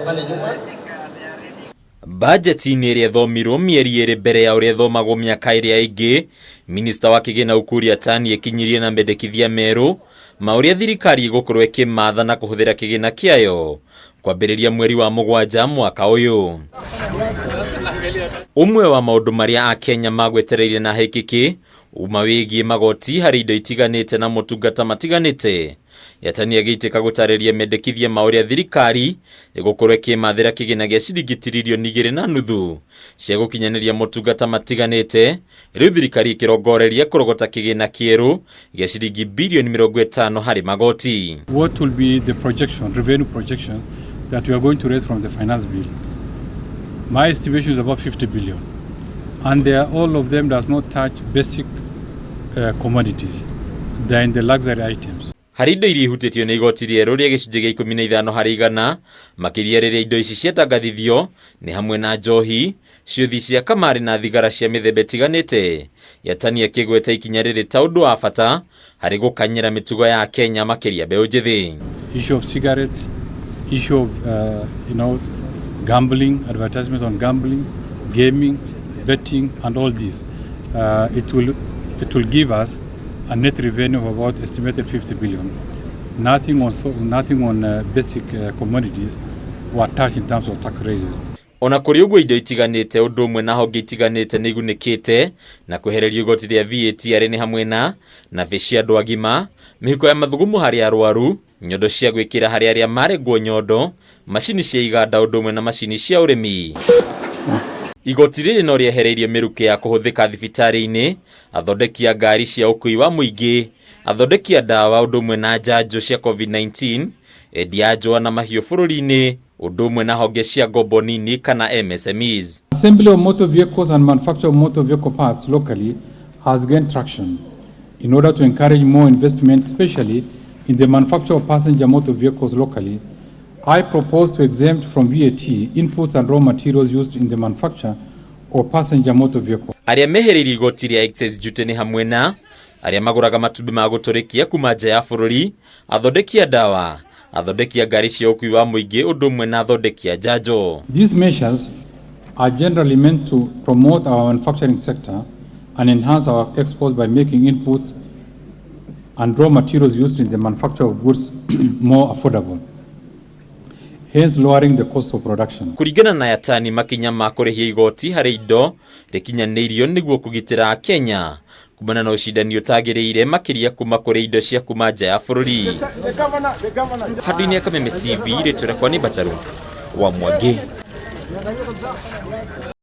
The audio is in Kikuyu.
Pale nyuma. Bajeti-inĩ ĩrĩa ĩthomirwo mĩeri ĩrĩ mbere ya ũrĩa ĩthomagwo mĩaka ĩrĩa ĩngĩ, minista wa kĩgĩna Ukur Yatani ĩkinyirie na mendekithia merũ ma ũrĩa thirikari ĩgũkorwo ĩkĩmatha na kũhũthĩra kĩgĩna kĩayo kwambĩrĩria mweri wa mũgwanja mwaka ũyũ. Ũmwe wa maũndũ marĩa Akenya magwetereire na hĩkĩkĩ uma wĩgiĩ magoti harĩ indo itiganĩte na motungata matiganĩte. Yatani agĩitĩka gũtarĩria mendekithia ma ũrĩa thirikari ĩgũkorwo ĩkĩmathĩra kĩgĩna gĩa ciringi tiririoni 2.5 cia gũkinyanĩria motungata matiganĩte. Rĩu thirikari ĩkĩrongoreria kũrogota kĩgĩna kĩerũ gĩa ciringi birioni 50 harĩ magoti. What will be the projection, revenue projections that we are going to raise from the finance bill? My estimation is about 50 billion. And they are, all of them does not touch basic commodities. They are in the luxury items. Harĩ indo iria ihutĩtio nĩ igoti rĩerũ rĩa gĩcunjĩ gĩa 15 harĩ igana, makĩria rĩrĩa indo ici ciatangathithio, nĩ hamwe na njohi, ciũthi cia kamarĩ na thigara cia mĩthemba ĩtiganĩte. Yatani akĩgweta ikinya rĩrĩ ta ũndũ wa bata harĩ gũkanyĩra mĩtugo ya Kenya makĩria mbeũ njĩthĩ. Issue of cigarettes, issue of gambling, advertisement on gambling, gaming, betting, and all this. It will give us a net revenue of about estimated 50 billion. Nothing on, so, nothing on basic commodities were touched in terms of tax raises. Ona kũrĩ ũguo, indo itiganĩte ũndũ ũmwe na honge itiganĩte nĩ igunĩkĩte na kwehererio igoti rĩa VAT, arĩ nĩ hamwe na nabĩ cia andũ agima, mĩhuko ya mathugumo harĩ arwaru, nyondo cia gwĩkĩra harĩ arĩa marengwo nyondo, macini cia iganda ũndũ ũmwe na macini cia ũrĩmi. Igoti rĩrĩ no rĩehereirie mĩrukĩ ya kũhũthĩka thibitarĩ-inĩ, athondeki a ngari cia ũkui wa mũingĩ, athondeki a ndawa ũndũ ũmwe na njanjo cia COVID-19, endia a njũa na mahiũ bũrũri-inĩ, ũndũ ũmwe na honge cia ngombo nini kana MSMEs. Assembly of motor vehicles and manufacture of motor vehicle parts locally has gained traction. In order to encourage more investment, especially in the manufacture of passenger motor vehicles locally, I propose to exempt from VAT inputs and raw materials used in the manufacture of passenger motor vehicles. Arĩa mehereirio igoti rĩa excise duty nĩ hamwe na arĩa magũraga matumbĩ ma gũtũrĩkia kuma nja ya bũrũri, athondeki a ndawa, athondeki a ngari cia ũkui wa mũingĩ ũndũ ũmwe na athondeki a njanjo. These measures are generally meant to promote our manufacturing sector and enhance our exports by making inputs and raw materials used in the manufacture of goods more affordable, hence lowering the cost of production. Kũringana na Yatani, makinya ma kũrĩhia igoti harĩ indo rĩkinyanĩirio nĩguo kũgitĩra Kenya kumana na ũcindani ũtagĩrĩire, makĩria kuma kũrĩ indo cia kuma nja ya bũrũri. Handũ-inĩ ya Kameme TV, rĩtwa rĩakwa nĩ Mbataru wa Mwangi.